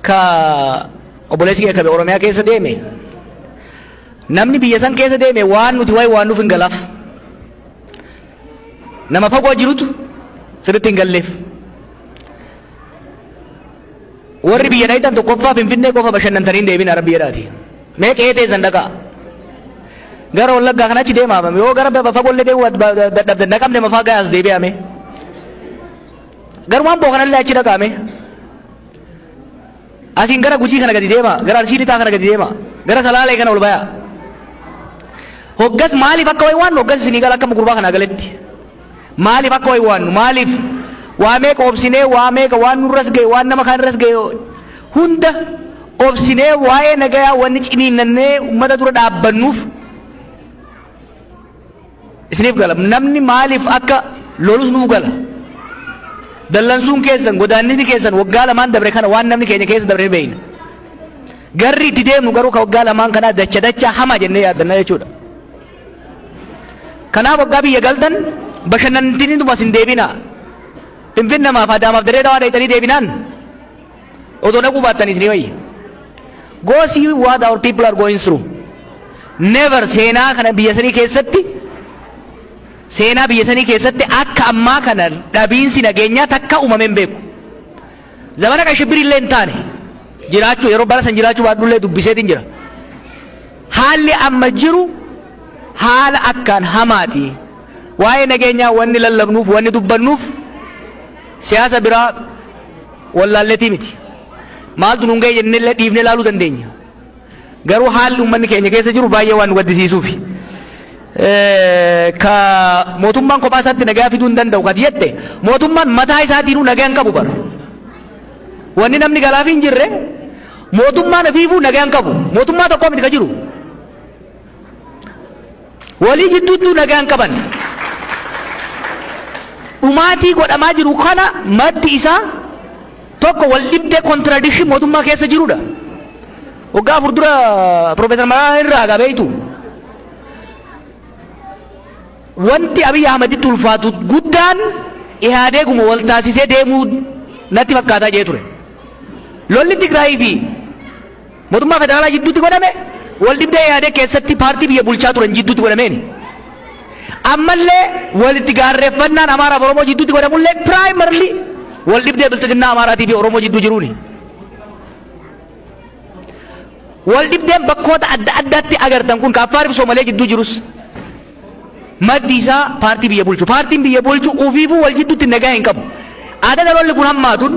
Ka obboleessi kee ka Oromiyaa keessa deeme namni biyya san keessa deeme waan nuti wayi waan nuuf hin galaaf. Nama fagoo jirutu sirriitti hin galleef. Warri biyya dhayxan tokkoffaa Finfinnee qofa bashannantanii hin deebina Rabbi jedhaati. Mee qe'ee teessan dhaqaa. Gara Wallaggaa kana achi deemaa yoo gara fagollee deemuu dadhabdan Naqamte mafaa gayaas deebi'ame. Garumaan boo kanallee achi dhaqaame. Asiin gara Gujii kana gadi deema, gara Arsii Lixaa kana gadi deema, gara Salaalee kana ol bayaa. Hoggas maaliif akka wayi waannu hoggas isinii gala akka gurbaa kanaa galetti. Maaliif akka wayi waannu maaliif waa meeqa obsinee waa meeqa waan nurras ga'e waan nama kaan irras ga'e hunda obsinee waa'ee nagayaa wanni ciniinnannee ummata dura dhaabbannuuf Isiniif gala. Namni maaliif akka lolus nuuf gala. Dallansuun keessan, godaannisni keessan waggaa lamaan dabre kana waan namni keenya keessa dabre ni beekna. Garri itti deemnu garuu ka waggaa lamaan kanaa dacha dachaa hamaa jennee yaaddanna jechuudha. Kanaaf waggaa biyya galtan bashannantiniituma isin deebinaa. Finfinnamaaf Adaamaaf Dirree Dhawaa dheeyxanii deebinaan odoo dhaquu baattanii isinii wayya. Go see what our people are going through. Never seenaa kana biyya sanii keessatti seenaa biyya sanii keessatti akka ammaa kana dhabiinsi nageenyaa takka uumamee hin beeku. Zamana qashibbirii illee hin taane jiraachuu yeroo bara san jiraachuu baadhullee dubbiseetiin jira. Haalli amma jiru haala akkaan hamaati. Waa'ee nageenyaa wanni lallabnuuf wanni dubbannuuf siyaasa biraa wallaalletii miti. Maaltu nuun ga'e jennellee dhiifnee laaluu dandeenya. Garuu haalli uummanni keenya keessa jiru baay'ee waan nu gaddisiisuufi. Ka mootummaan kophaa isaatti nagaa fiduu hin danda'u kati jette mootummaan mataa isaatiinuu nagaa hin qabu bara. Wanni namni galaafii hin jirre mootummaan ofiifuu nagaa hin qabu. Mootummaa tokkoo miti ka jiru. Walii jidduuttuu nagaa hin qaban. Dhumaatii godhamaa jiru kana maddi isaa tokko wal dhibdee contradiction mootummaa keessa jirudha. Waggaa 4 dura Profeesar Mararaa irraa egaa beektu. Wanti Abiy Ahmeditti ulfaatu guddaan Ihaadeeguma wal taasisee deemuu natti fakkaataa jee ture. Lolli Tigraayii fi mootummaa federaalaa jidduutti godhame wal dhibdee Ihaadeeg keessatti paartii biyya bulchaa turan jidduutti godhameeni. Ammallee walitti gaarreeffannaan Amaaraaf Oromoo jidduutti godhamullee primarily wal dhibdee bilxiginnaa Amaaraatii fi Oromoo jidduu jiruuni. Wal dhibdeen bakkoota adda addaatti agartan kun ka Affaariif Soomalee jidduu jirus maddi isaa paartii biyya bulchu. Paartiin biyya bulchu ufiifuu wal jidduutti nagaa hin qabu. Adada lolli kun hammaatun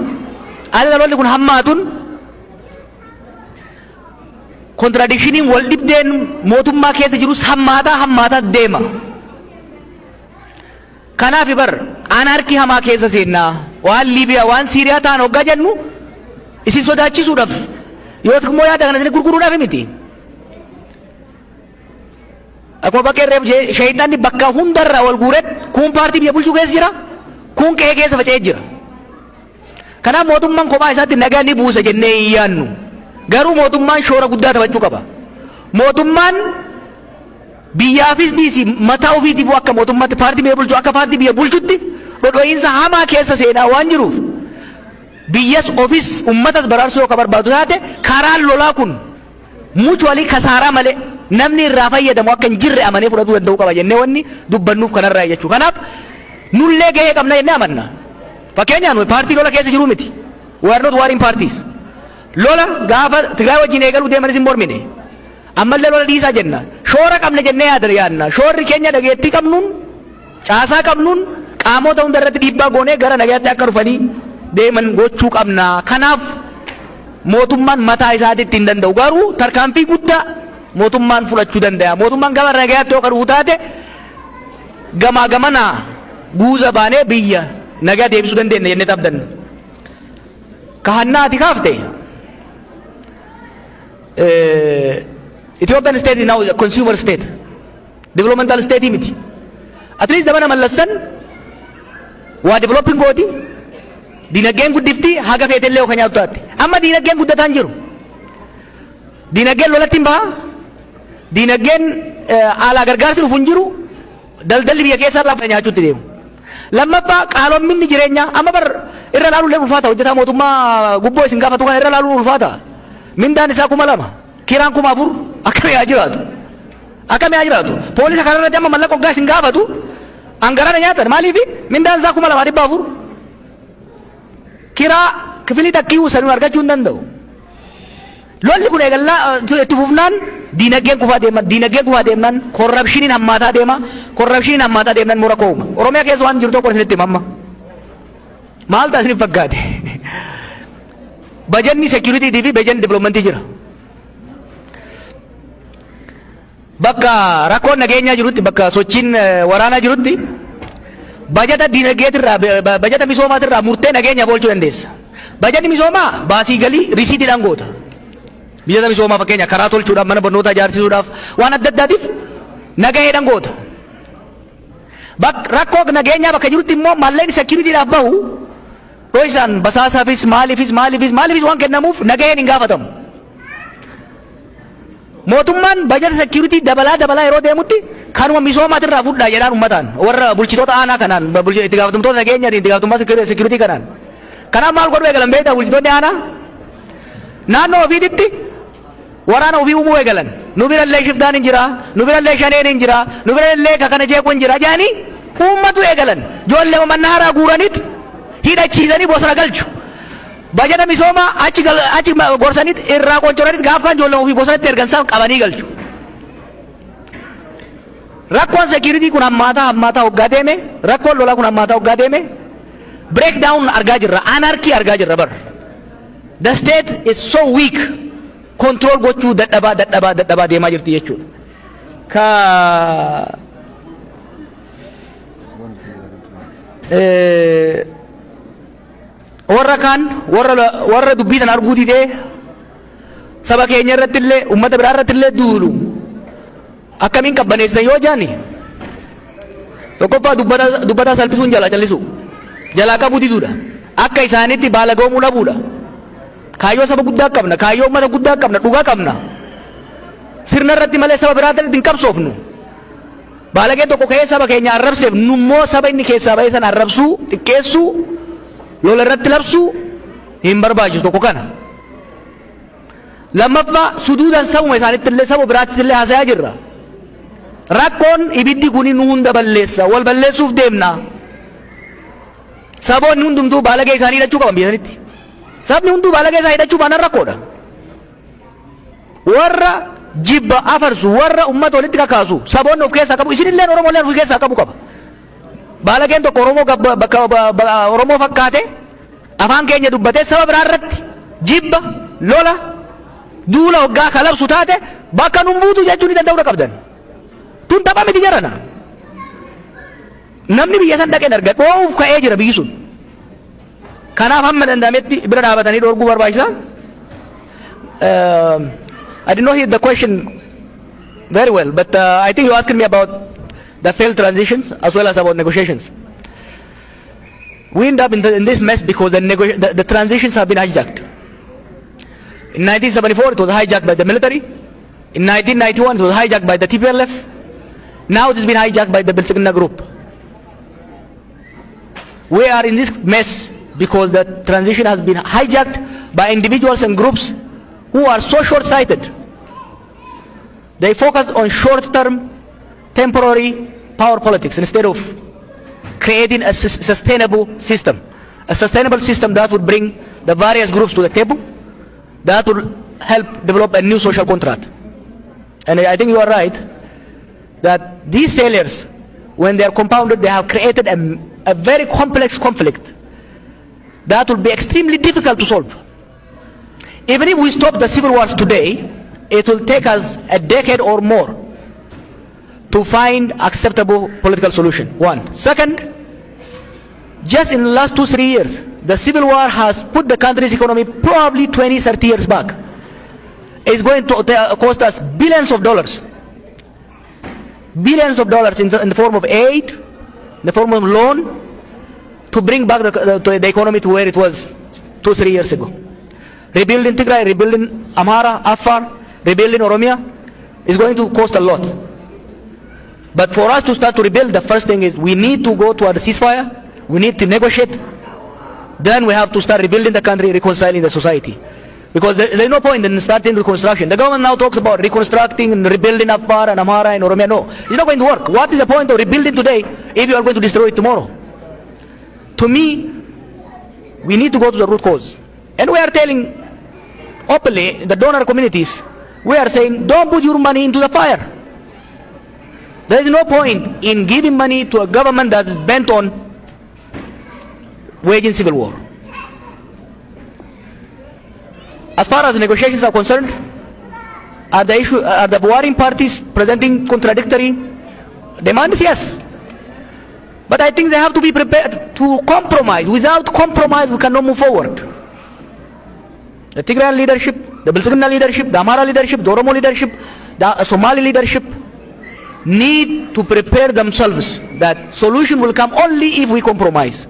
adada lolli kun hammaatun kontiraadikshiniin wal dhibdeen mootummaa keessa jirus hammaataa hammaataa deema. Kanaaf bar anarkii hamaa keessa seennaa waan Liibiyaa waan Siiriyaa ta'an hoggaa jennu isin sodaachisuudhaaf yoo immoo yaada kana isin gurguruudhaaf miti. Akkuma bakkee reefu jee sheeyxanni bakka hundarraa wal guuret kuun paartii biyya bulchuu keessa jira kuun qe'ee keessa faca'ee jira. Kanaaf mootummaan kophaa isaatti nagaa ni buusa jennee hin yaannu. Garuu mootummaan shoora guddaa taphachuu qaba. Mootummaan biyyaafis dhiisi mataa ofiitiifuu akka mootummaatti paartii biyya bulchu akka paartii biyya bulchutti dhodho'iinsa hamaa keessa seenaa waan jiruuf biyyas ofis ummatas baraarsuu yoo ka barbaadu taate karaan lolaa kun mutually kasaaraa malee namni irraa fayyadamu akka hin jirre amanee fudhatuu danda'uu qaba jennee wanni dubbannuuf kanarraa jechuudha. Kanaaf nullee gahee qabna jennee amanna. Fakkeenyaaf nuyi paartii lola keessa jiruu miti. We are not warring parties. Lola gaafa Tigraay wajjin eegaluu deemanis hin mormine. Ammallee lola dhiisaa jenna. Shoora qabna jennee yaadna yaadna. Shoorri keenya dhageettii qabnuun, caasaa qabnuun qaamota hunda irratti dhiibbaa goonee gara nagayaatti akka dhufanii deeman gochuu qabna. Kanaaf mootummaan mataa isaatitti hin danda'u. Garuu tarkaanfii guddaa mootummaan fudhachuu danda'a. Mootummaan gama nagayaatti yoo ka dhufu taate gamaa gamanaa guuza baanee biyya nagaa deebisuu dandeenya jennee abdanna. Ka hannaa ati kaafte Ethiopian state is now a consumer state. Developmental state miti. At least zamana Mallassan waa developing gooti. Dinagdeen guddifti haga feetellee yoo kan nyaattu taate. Amma dinagdeen guddataa hin jiru. Dinagdeen lolatti hin baha. Dinagdeen alaa gargaarsi dhufu hin jiru. Daldalli biyya keessaa lafa nyaachuutti deemu. Lammaffaa qaalomminni jireenyaa amma bar Irra laaluun illee ulfaata. Hojjetaa mootummaa gubboo isin gaafatu kana irra laaluun ulfaata. Mindaan isaa 2000, kiraan 4000, akkamii haa jiraatu? Akkamii haa jiraatu? Poolisa kana irratti amma mallaqa hoggaa isin gaafatu hangarana nyaatan. Maaliifi? Mindaan isaa 2400, kiraa kifilii takkii sanuun argachuu hin danda'u. Lolli kun eegallaa itti fufnaan diinagdeen kufaa deema. Diinagdeen kufaa deemnaan corruptioniin hammaataa deema. Corruptioniin hammaataa deemnaan immoo rakkoo uuma. Oromiyaa keessa waan jiru tokko isinitti hima amma. Maal ta'a isiniif fakkaate? Bajanni securitytii fi bajanni developmentii jira. Bakka rakkoon nageenyaa jirutti, bakka sochiin waraanaa jirutti, bajata diinagdeetirraa, bajata misoomaatirraa murtee nageenyaaf oolchuu dandeessa. Bajanni misoomaa baasii galii risiitiidhaan goota. Biyya misoomaa, fakkeenya karaa tolchuudhaaf, mana barnootaa ijaarsisuudhaaf, waan adda addaatiif nagaheedhaan goota. Rakkoo nageenyaa bakka jirutti immoo maallaqni securitydhaaf bahu dho'isaan basaasaafis, maaliifis, maaliifis, maaliifis waan kennamuuf nagaheen hin gaafatamu. Mootummaan bajata security dabalaa dabalaa yeroo deemutti kanuma misoomaatirraa fudhaa jedhaan uummataan, warra bulchitoota aanaa kanaan, itti gaafatamtoota nageenyaatiin, itti gaafatamummaa security kanaan. Kanaaf maal godhuu eegalan beektaa bulchitoonni aanaa? Naannoo ofiititti waraana ofii uumuu eegalan. Nu birallee shiftaan hin jira, nu birallee shaneen hin jira, nu birallee kana jeequ hin jira jedhanii uummatu eegalan. Ijoollee mannaaraa guuraniit hidhachiisanii bosona galchu. Bajata misoomaa achi achi gorsaniit irraa qoncoraniit gaafa ijoollee ofii bosonatti ergan isaan qabanii galchu. Rakkoon security kun hammaataa hammaataa hoggaa deeme, rakkoon lolaa kun hammaataa hoggaa deeme, breakdown argaa jirra, anarchy argaa jirra bar. The state is so weak. Control gochuu dadhabaa dadhabaa dadhabaa deemaa jirti jechuudha. Ka warra kaan, warra dubbii tan arguu didee saba keenya irratti illee, uummata biraa irratti illee duulu akkamiin qabbaneessan yoo jaani, tokkoffaa dubbataa salphisuun jalaa callisu, jalaa qabuu diduudha. Akka isaanitti baala goomuu dhabuudha. Kaayyoo saba guddaa qabna, kaayyoo uummata guddaa qabna, dhugaa qabna. Sirna irratti malee saba biraa irratti hin qabsoofnu. Baalageen tokko ka'ee saba keenya arrabseef nummoo saba inni keessaa ba'ee sana arrabsuu, xiqqeessuu, lola irratti labsuu hin barbaachisu, tokko kana. Lammaffaa, suduudaan sabuma isaanitti illee, saba biraatti illee haasayaa jirra. Rakkoon ibiddi kuni nu hunda balleessa, wal balleessuuf deemna. Saboonni hundumtuu baalagee isaanii hidhachuu qaban biyya sanitti. Sabni hunduu baalagee isaa hidhachuu baanaan rakkoodha. Warra jibba afarsu, warra ummata walitti kakaasu saboonni of keessaa qabu, isinilleen Oromolleen of keessaa qabu qaba. Baalageen tokko Oromoo bakka Oromoo fakkaate afaan keenya dubbatee saba biraa irratti jibba, lola, duula hoggaa kalabsu taate bakka nun buutu jechuu ni danda'uu qabdan. Tun tapha miti jarana. Namni biyya san dhaqeen arga dhoo'uuf ka'ee jira biyyi sun. Kanaaf hamma danda'ametti bira dhaabatanii dhoorguu barbaachisa. I did not hear the question very well, but I think you asked me about the failed transitions as well as about negotiations. We end up in this mess because the transitions have been hijacked. In 1974, it was hijacked by the military. In 1991, it was hijacked by the TPLF. Now it has been hijacked by the Bilxiginnaa group. We are in this mess because the transition has been hijacked by individuals and groups who are so short-sighted. They focus on short-term, temporary power politics instead of creating a sustainable system. A sustainable system that would bring the various groups to the table, that would help develop a new social contract. And I think you are right that these failures, when they are compounded, they have created a very complex conflict that will be extremely difficult to solve. Even if we stop the civil wars today, it will take us a decade or more to find acceptable political solution. One. Second, just in the last 2, 3 years, the civil war has put the country's economy probably 20, 30 years back. It's going to cost us billions of dollars. Billions of dollars in the form of aid, in the form of loan, to bring back the economy to where it was 2, 3 years ago. Rebuilding Tigray, rebuilding Amhara, Afar, rebuilding Oromia is going to cost a lot. But for us to start to rebuild, the first thing is we need to go toward the ceasefire. We need to negotiate. Then we have to start rebuilding the country, reconciling the society. Because there is no point in starting reconstruction. The government now talks about reconstructing and rebuilding Afar and Amhara and Oromia. No, it's not going to work. What is the point of rebuilding today if you are going to destroy it tomorrow? To me, we need to go to the root cause. And we are telling openly the donor communities, we are saying, don't put your money into the fire. There is no point in giving money to a government that is bent on waging civil war. As far as negotiations are concerned, are the warring parties presenting contradictory demands? Yes. But I think they have to be prepared to compromise. Without compromise, we cannot move forward. The Tigrayan leadership, the Bilxiginnaa leadership, the Amhara leadership, the Oromo leadership, the Somali leadership need to prepare themselves that solution will come only if we compromise.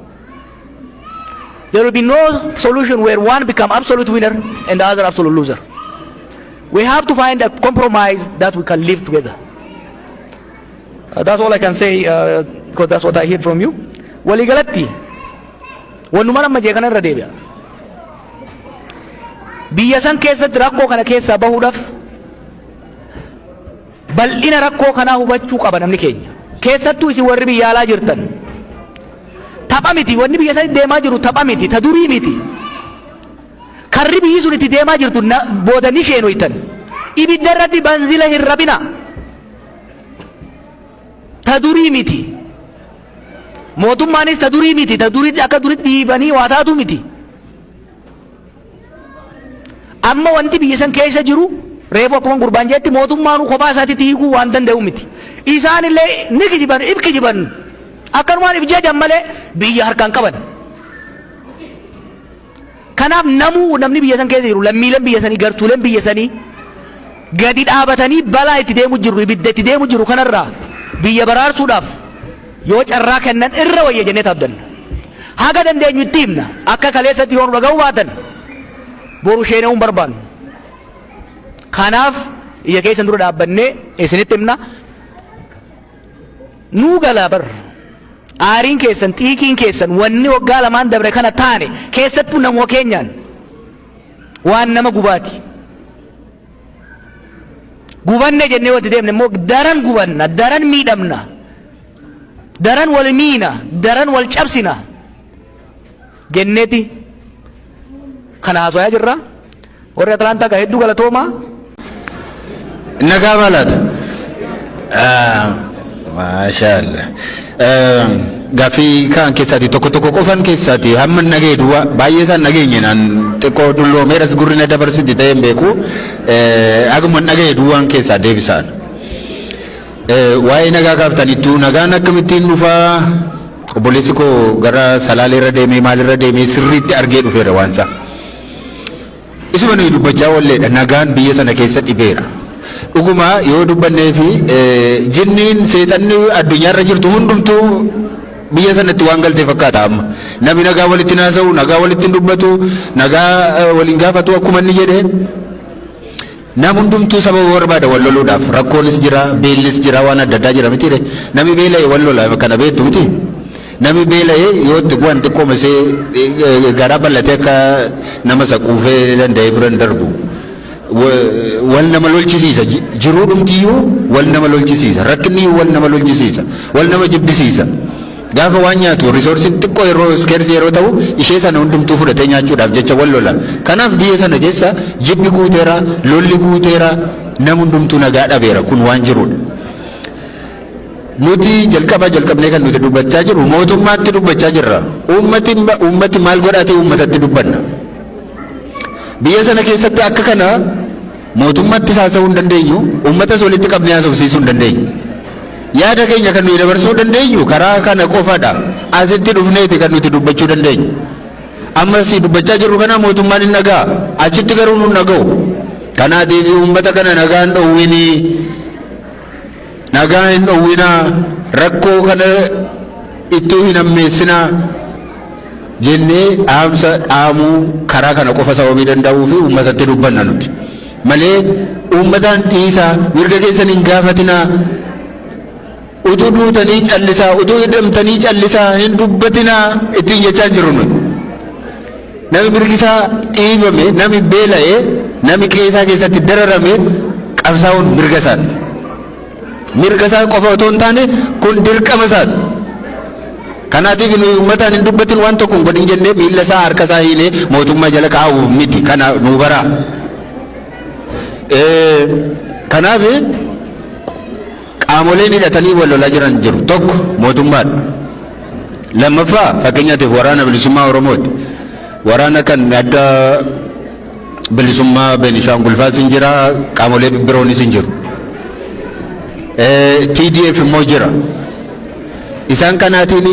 There will be no solution where one become absolute winner and the other absolute loser. We have to find a compromise that we can live together. That's all I can say because that's what I hear from you. Waliigalatti wannuma amma jee kana irra deebi'a. Biyya san keessatti rakkoo kana keessaa bahuudhaaf bal'ina rakkoo kanaa hubachuu qaba namni keenya. Keessattuu isin warri biyya alaa jirtan. Tapha miti, wanni biyya sanitti deemaa jiru tapha miti, ta durii miti. Karri biyyi sun itti deemaa jirtu booda ni sheenoytan. Ibidda irratti banzila hin rabina. Ta durii miti. Mootummaanis ta durii miti, ta durii akka duritti dhiibanii waa taatu miti. Amma wanti biyya san keessa jiru reefu akkuma gurbaan jetti mootummaan kophaa isaatitti hiikuu waan danda'u miti. Isaan illee ni kijiban, if kijiban. Akkanumaan if jajan malee biyya harkaan qaban. Kanaaf namuu, namni biyya san keessa jiru, lammiileen biyya sanii, gartuuleen biyya sanii gadi dhaabatanii balaa itti deemu jiru, ibidda itti deemu jiru kanarraa biyya baraarsuudhaaf yoo carraa kennan irra wayya jennee taabdanna. Haga dandeenyu itti himna. Akka kaleessatti yoo nu dhaga'uu baatan boru sheena'uu hin barbaannu. Kanaaf ija keessan dura dhaabbannee isinitti himna. Nuu galaa bar. Aariin keessan, xiiqiin keessan, wanni waggaa 2n dabre kana taane keessattuu namoo keenyaan waan nama gubaati. Gubanne jennee wanti deemne immoo daran gubanna, daran miidhamna, daran wal miina, daran wal cabsina jenneeti kana haasoyaa jirra. Warri Atlaantaa gaa hedduu galatoomaa. Nagaa maalaata? Maashaallah. Gaaffii kaan keessaati tokko tokko qofan keessaati hamma nagee duwwaa baay'ee isaan nageenye naan xiqqoo dulloomeeras gurri na dabarsiti ta'ee hin beeku, haguma nagee duwwaan keessaa deebisaan. Waa'ee nagaa kaaftaniittu, nagaan akkamittiin dhufaa? Obboleessi koo gara Salaaleerra deemee maalirra deemee sirriitti argee dhufeera waan isaa. Isuma nuyi dubbachaa oolleedha, nagaan biyya sana keessa dhibeera. Dhuguma yoo dubbannee fi jinniin seexanni addunyaarra jirtu hundumtuu biyya sanatti waan galtee fakkaata amma. Namni nagaa walitti haasa'u, nagaa walitti dubbatu, nagaa waliin gaafatu akkuma inni jedhe. Nam hundumtuu sababa barbaada wal loluudhaaf. Rakkoonis jira, beellis jira, waan adda addaa jira mitiire. Namni beela'e wal lola, kana beektu miti. Namni beela'e yoo itti bu'an xiqqooma isee garaa bal'atee akka nama isa quufee danda'ee bira hin darbu. Wal nama lolchisiisa. Jiruu dhumtiyyuu wal nama lolchisiisa. Rakkinni wal nama lolchisiisa. Wal nama jibbisiisa. Gaafa waan nyaatu resourceiin xiqqoo yeroo scarce yeroo ta'u ishee sana hundumtuu fudhatee nyaachuudhaaf jecha wal lola. Kanaaf biyya sana keessa jibbi guuteera, lolli guuteera, nam hundumtuu nagaa dhabeera, kun waan jirudha. Nuti jalqaba jalqabnee kan nuti dubbachaa jirru mootummaatti dubbachaa jirra. Uummati maal godhate uummatatti dubbanna. Biyya sana keessatti akka kana mootummaatti haasa'uu hin dandeenyu, uummatas walitti qabnee haasofsiisuu hin dandeenyu. Yaada keenya kan nuyi dabarsuu dandeenyu karaa kana qofadha. Asitti dhufneeti kan nuti dubbachuu dandeenyu. Amma si dubbachaa jirru kana mootummaan hin dhagaa. Achitti garuu nun dhaga'u. Kanaatiif uummata kana nagaan dhowwinii, nagaa hin dhowwinaa, rakkoo kana ittuu hin hammeessinaa jennee dhaamsa dhaamuu karaa kana qofa sababii danda'uu fi uummatatti dubbanna nuti. Malee uummataan dhiisaa, mirga keessan hin gaafatinaa, utuu duutanii callisaa, utuu hidhamtanii callisaa, hin dubbatinaa ittiin jechaa jiru nuti. Nami mirgi isaa dhiibame, nami beela'e, nami qe'ee isaa keessatti dararame qabsaa'uun mirga isaati. Mirga isaa qofa otoo hin taane kun dirqama isaati. Kanaatiif nuyi uummataan hin dubbatin, waan tokko hin godhin jennee miilla isaa, harka isaa hiinee mootummaa jala kaa'uuf miti, kana nuu baraa. Kanaaf qaamoleen hidhatanii wal lolaa jiran jiru. Tokko mootummaadha. Lammaffaa, fakkeenyaatiif, Waraana Bilisummaa Oromooti. Waraana kan adda bilisummaa Beenishaangul faas hin jira, qaamolee biroonis hin jiru. TDF immoo jira. Isaan kanaatiin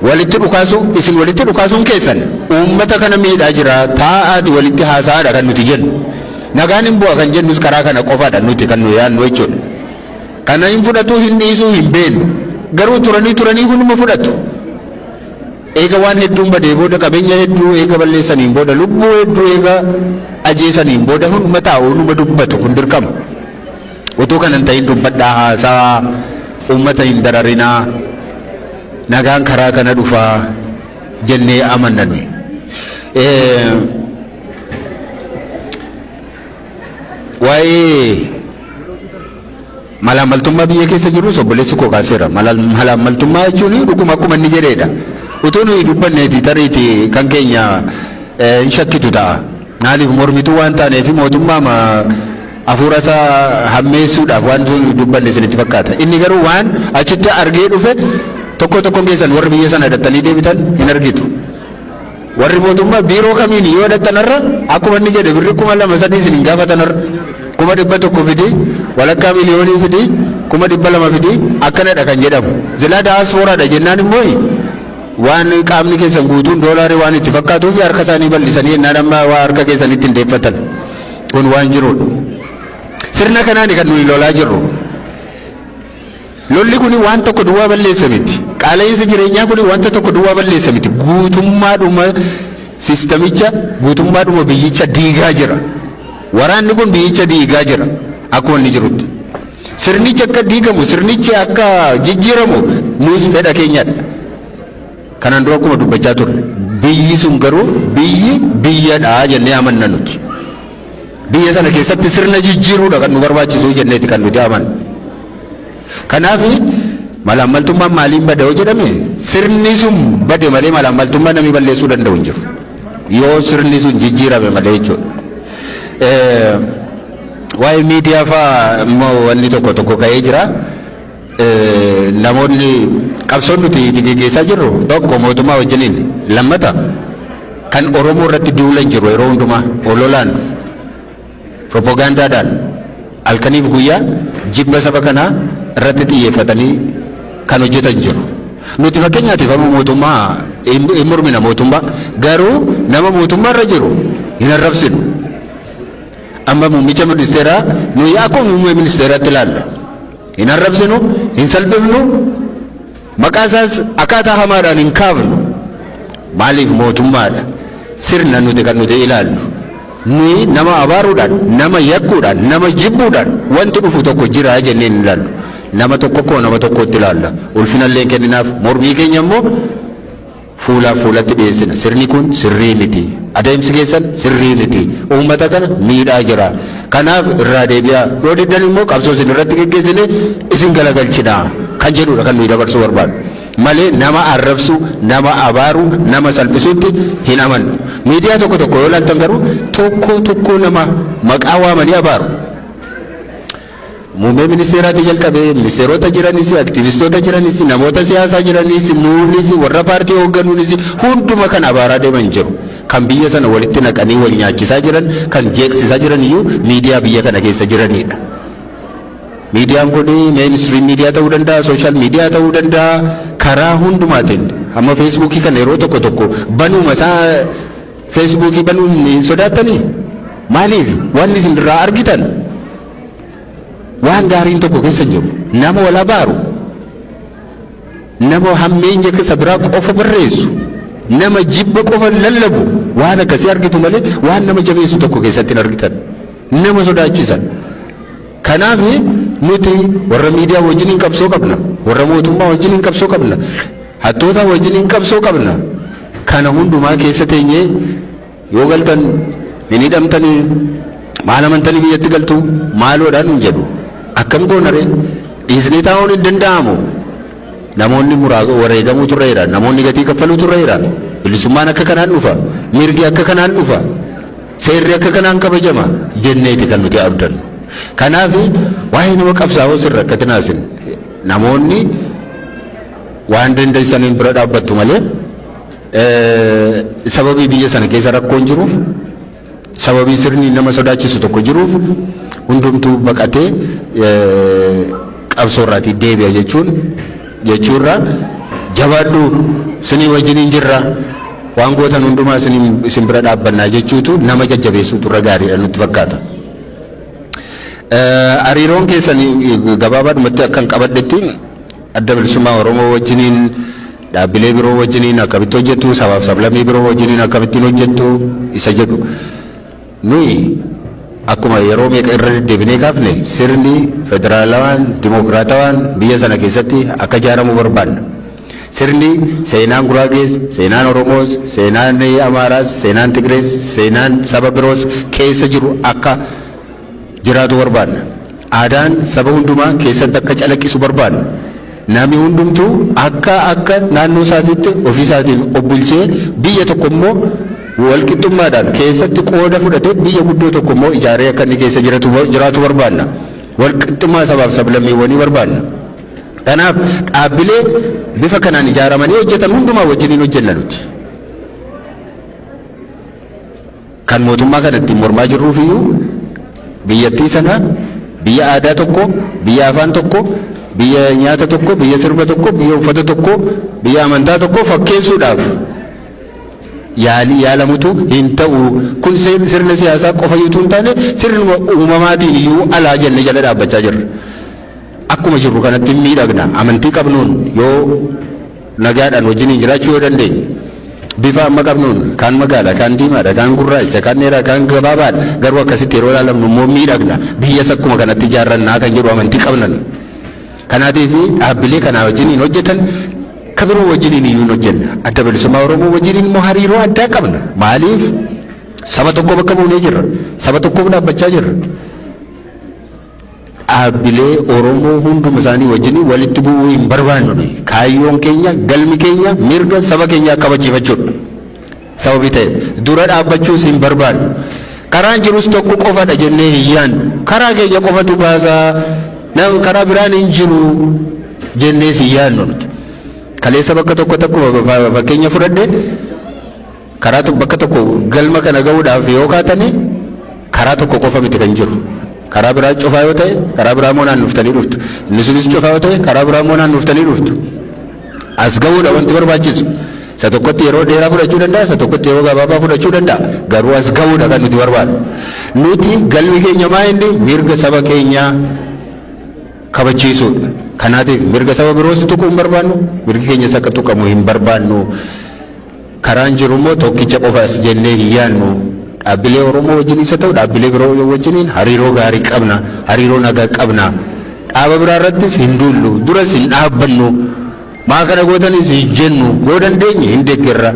walitti dhukaasu, isin walitti dhukaasuun keessan uummata kana miidhaa jira, taa'aati walitti haasa'aadha kan nuti jennu. Nagaan hin bu'a kan jennus karaa kana qofaadha nuti kan nu yaadnu jechuudha. Kana hin fudhatu, hin dhiisuu hin beeknu. Garuu turanii turanii hunduma fudhatu. Eega waan hedduun badee booda, qabeenya hedduu eega balleessaniin booda, lubbuu hedduu eega ajeesaniin booda hunduma taa'u, hunduma dubbatu, kun dirqama. Utuu kana hin ta'in dubbadhaa, haasaa, uummata hin dararinaa, nagaan karaa kana dhufaa jennee amanna nuyi. Waa'ee malaammaltummaa biyya keessa jirus obboleessi koo kaaseera. Malaammaltummaa jechuun dhuguma akkuma inni jedheedha. Utuu nuyi dubbanneeti tariiti kan keenya hin shakkitu ta'a. Maaliif, mormituu waan taaneef mootummaa hafuura isaa hammeessuudhaaf waan dubbanne isinitti fakkaata. Inni garuu waan achitti argee dhufe tokko tokkoon keessan warri biyya sana hidhattanii deebitan hin argitu. Warri mootummaa biiroo kamiin yoo hidhattanarra, akkuma inni jedhe, birri 2000 3 isin hin gaafatanarra, 100,000 fidi, walakkaa miliyoonii fidi, 200,000 fidi, akkanadha kan jedhamu. Zilaa daaspooraadha jennaan immoo waan qaamni keessan guutuun doolaarii waan itti fakkaatuuf harka isaanii bal'isanii jennaan amma waa harka keessanitti hin deeffatan. Kun waan jirudha. Sirna kanaani kan nuyi lolaa jirru. Lolli kun waan tokko duwwaa balleessa miti. Qaala'insi jireenyaa kun wanta tokko duwwaa balleessa miti. Guutummaadhuma sistamicha, guutummaadhuma biyyicha diigaa jira. Waraanni kun biyyicha diigaa jira akkuma inni jirutti. Sirnichi akka diigamu, sirnichi akka jijjiiramu nus fedha keenyadha. Kanaan dura akkuma dubbachaa turre, biyyi sun garuu biyyi biyyadha jennee amanna nuti. Biyya sana keessatti sirna jijjiiruudha kan nu barbaachisu jenneeti kan nuti amannu. Kanaaf malaammaltummaan maaliin bada yoo jedhame, sirni sun bade malee malaammaltummaa namni balleessuu danda'u hin jiru. Yoo sirni sun jijjiirame malee jechuudha. Waa'ee miidiyaa fa'aa immoo wanni tokko tokko ka'ee jira. Namoonni qabsoon nuti itti geggeessaa jirru tokko mootummaa wajjiniin, lammata kan Oromoo irratti duulan jiru, yeroo hundumaa ololaan, propagaandaadhaan, halkaniif guyyaa jibba saba kanaa irratti xiyyeeffatanii kan hojjetan jiru. Nuti fakkeenyaatiif amma mootummaa hin mormina, mootummaa garuu nama mootummaa irra jiru hin arrabsinu. Amma muummicha ministeeraa nuyi akkuma muummee ministeeraatti ilaalla. Hin arrabsinu, hin salphifnu, maqaa isaas akkaataa hamaadhaan hin kaafnu. Maaliif, mootummaadha. Sirna nuti kan nuti ilaallu. Nuyi nama abaaruudhaan, nama yakkuudhaan, nama jibbuudhaan wanti dhufu tokko jira jennee hin ilaallu. Nama tokko akkuma nama tokkootti ilaalla. Ulfinallee hin kenninaaf, mormii keenya immoo fuulaaf fuulatti dhiyeessina. Sirni kun sirrii miti. Adeemsi keessan sirrii miti. Uummata kana miidhaa jira. Kanaaf irraa deebi'aa. Yoo diddan immoo qabsoo isin irratti geggeessine isin galagalchina kan jedhudha kan nuyi dabarsuu barbaadu. Malee nama arrabsuu, nama abaaruu, nama salphisuutti hin amannu. Miidiyaa tokko tokko yoo ilaaltan garuu tokko tokko nama maqaa waamanii abaaru. Muummee ministeeraatii jalqabee ministeerota jiranis, aktivistoota jiranis, namoota siyaasaa jiranis, nuunis, warra paartii hoogganuunis hunduma kan abaaraa deeman jiru. Kan biyya sana walitti naqanii wal nyaachisaa jiran, kan jeeqsisaa jiran iyyuu miidiyaa biyya kana keessa jiranidha. Miidiyaan kun mainstream miidiyaa ta'uu danda'a, social miidiyaa ta'uu danda'a, karaa hundumaatiin amma Feesbuukii kana yeroo tokko tokko banuuma isaa, Feesbuukii banuun hin sodaattanii? Maaliif, wanni isin irraa argitan waan gaariin tokko keessa hin jiru. Nama wal abaaru, nama hammeenya keessa biraa qofa barreessu, nama jibba qofa lallabu, waan akkasii argitu malee waan nama jabeessu tokko keessatti hin argitan. Nama sodaachisan. Kanaaf nuti warra miidiyaa wajjiniin qabsoo qabna, warra mootummaa wajjiniin qabsoo qabna, hattoota wajjiniin qabsoo qabna. Kana hundumaa keessa teenyee Yoo galtan hin hidhamtanii, maal amantanii biyyatti galtu, maaloodhaan hin jedhu. Akkam goona ree? Dhiisnee taa'uun hin danda'amu. Namoonni wareegamuu turreera. Namoonni gatii kaffaluu turreera. Bilisummaan akka kanaan dhufa. Mirgi akka kanaan dhufa. Seerri akka kanaan kabajama jenneeti kan nuti abdannu. Kanaaf waa'ee nama qabsaa'oo sirra akka tinaasin namoonni waan dandeessaniin bira dhaabbattu malee, sababii biyya sana keessa rakkoon jiruuf, sababii sirni nama sodaachisu tokko jiruuf, hundumtuu baqatee qabsoo irraatii deebi'a jechuurra, jabaadhu, sinii wajjiniin jirra, waan gootan hundumaa isin bira dhaabbannaa jechuutu nama jajjabeessuutu irra gaariidha nutti fakkaata. Hariiroon keessan gabaabaadhumatti akkan qabadhetti, Adda Bilisummaa Oromoo wajjiniin, dhaabbilee biroo wajjiniin akkamitti hojjettu, sabaaf sablammii biroo wajjiniin akkamittiin hojjettu isa jedhu. Nuyi akkuma yeroo meeqa irra deddeebinee kaafne, sirni federaalawaan dimokiraatawaan biyya sana keessatti akka ijaaramu barbaanna. Sirni seenaan Guraagees, seenaan Oromoos, seenaan Amaaraas, seenaan Tigrees, seenaan saba biroos keessa jiru akka jiraatu barbaanna. Aadaan saba hundumaa keessatti akka calaqqisu barbaanna. Namni hundumtuu akka naannoo isaatiitti ofii isaatiin of bulchee, biyya tokko immoo walqixxummaadhaan keessatti qooda fudhatee, biyya guddoo tokko immoo ijaaree akka inni keessa jiraatu barbaanna. Walqixxummaa sabaaf sablammiiwwanii barbaanna. Kanaaf dhaabbilee bifa kanaan ijaaramanii hojjetan hundumaa wajjiniin hojjenna nuti. Kan mootummaa kana ittiin mormaa jirruuf iyyuu, biyyattii sana biyya aadaa tokko, biyya afaan tokko, biyya nyaata tokko, biyya sirba tokko, biyya uffata tokko, biyya amantaa tokko fakkeessuudhaaf yaalii yaalamutu hin ta'u. Kun sirna siyaasaa qofa iyyuu hin taane, sirnuma uumamaatiin iyyuu alaa jennee jala dhaabbachaa jirra. Akkuma jirru kanatti hin miidhagna. Amantii qabnuun yoo nagaadhaan wajjiniin jiraachuu yoo dandeenye, bifa amma qabnuun kaan magaala, kaan diimaadha, kaan gurraacha, kaan dheeraa, kaan gabaabaadha. Garuu akkasitti yeroo ilaalamnu immoo miidhagna. Biyyas akkuma kanatti ijaarrannaa kan jedhu amantii qabnan. Kanaatiif dhaabbilee kanaa wajjiniin hojjetan ka biroo wajjiniin iyyuu hin hojjenna. Adda Bilisummaa Oromoo wajjiniin immoo hariiroo addaa qabna. Maaliif? Saba tokko bakka buunee jirra. Saba tokkoof dhaabbachaa jirra. Dhaabbilee Oromoo hunduma isaanii wajjin walitti bu'uu hin barbaannu. Kaayyoon keenya, galmi keenya mirga saba keenyaa kabachiifachuudha. Sababii ta'e dura dhaabbachuus hin barbaannu. Karaan jirus tokko qofadha jennee hin yaannu. Karaa keenya qofatu baasaa, karaa biraan hin jiru jennees hin yaannu nuti. Kaleessa bakka tokko tokko fakkeenya fudhadhe, karaa bakka tokko galma kana ga'uudhaaf yoo kaatani, karaa tokko qofa miti kan jiru. Karaa biraa cufaa yoo ta'e, karaa biraa immoo naannoftanii dhuftu. Inni sunis cufaa yoo ta'e, karaa biraa immoo naannoftanii dhuftu. As ga'uudha wanti barbaachisu. Isa tokkotti yeroo dheeraa fudhachuu danda'a, isa tokkotti yeroo gabaabaa fudhachuu danda'a. Garuu as ga'uudha kan nuti barbaadu. Nuti galmi keenya maa inni? Mirga saba keenyaa kabachiisuudha. Kanaatiif mirga saba biroos tuquu hin barbaannu, mirgi keenyas akka tuqamu hin barbaannu. Karaan jiru immoo tokkicha qofas jennee hin yaannu. Dhaabbilee Oromoo wajjin isa ta'u dhaabbilee biroo wajjiniin hariiroo gaarii qabna, hariiroo nagaa qabna. Dhaaba biraa irrattis hin duullu, duras hin dhaabbannu. Maa kana gootanis hin jennu, yoo dandeenye hin deeggarra.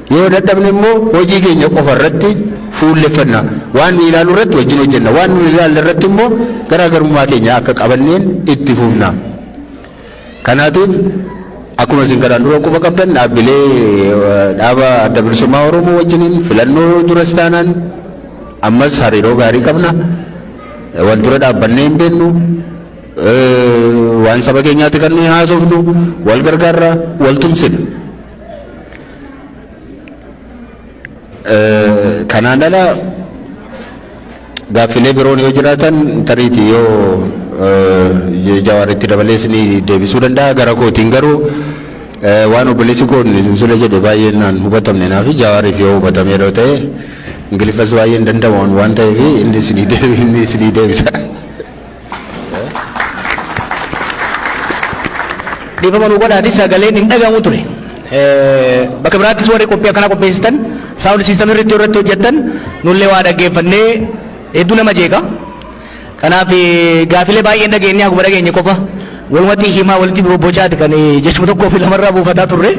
Yoo dadhabne immoo hojii keenya qofa irratti fuulleffanna. Waan nu ilaalu irratti wajjin hojjenna. Waan nu ilaalle irratti immoo garaagarummaa keenya akka qabanneen itti fufna. Kanaatiif akkuma isin kanaan dura quba qabdan, dhaabbilee dhaaba Adda Bilisummaa Oromoo wajjiniin filannoo duras taanaan ammas hariiroo gaarii qabna. Wal dura dhaabbannee hin beeknu. Waan saba keenyaatti kan nuyi haasofnu, wal gargaarra, wal tumsina. Kanaan ala gaaffilee biroon yoo jiraatan, tariitii yoo Jawaaritti dabalees ni deebisuu danda'a. Gara kootiin garuu waan obboleessi koon sule jedhe baay'ee naan hubatamne naafi Jawaariif yoo hubatameera ta'e, Ingiliffas baay'ee hin danda'amu waan ta'eef inni isinii deebisa. Dhiifama nu godhaati, sagaleen hin dhagamu ture. Bakka biraattis warri qophii akkana qopheessitan sound system irratti irratti hojjettan, nullee waa dhaggeeffannee hedduu nama jeeqa. Kanaaf gaafilee baay'een dhageenye, haguma dhageenye qofa walumatti himaa walitti bobbocaati kan jechuma tokkoo fi lamarraa buufataa turre.